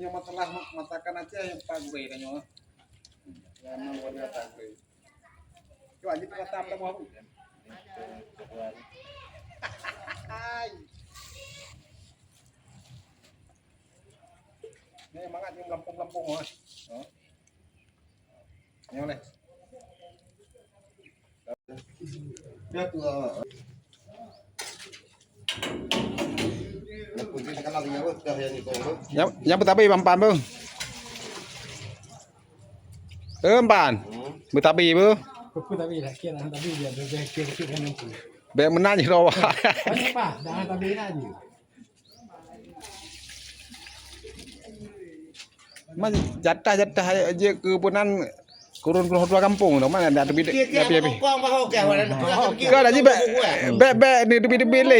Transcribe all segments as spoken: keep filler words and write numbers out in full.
Masalah ma-, masakan Aceh yang paling gurih kan, nyoe. Yang memang luar biasa gurih. Cuba, Haji, perasaan kamu apa? Hai. Ni mangat ni melampung-melampung, ah. Oh. Nyoe leh. Nyang, nyang beutabi Bang Pan, beuh. Eh, Pan. Beutabi, beuh. Bèk meunan jih roh. Ma jatah-jatah jeuet keu peunan kurun keudua gampông tu, mana dak teubiet, dak piye-piye. Ka dah jih bèk, bèk, bèk ni teubiet-teubiet lé.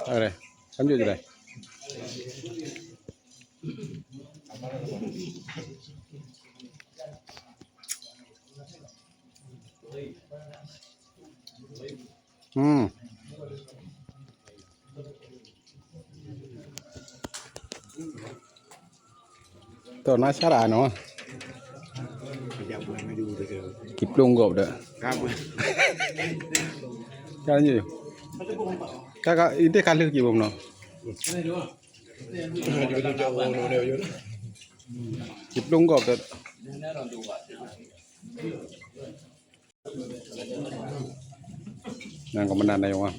Ada. Lanjut je dah. Hmm. Tu na cara noh. Kiplong gop dah. Kan je. Kakak, ini kalah je bang noh. Kiplong gop dah. Nyan keuh meunan ayong ah.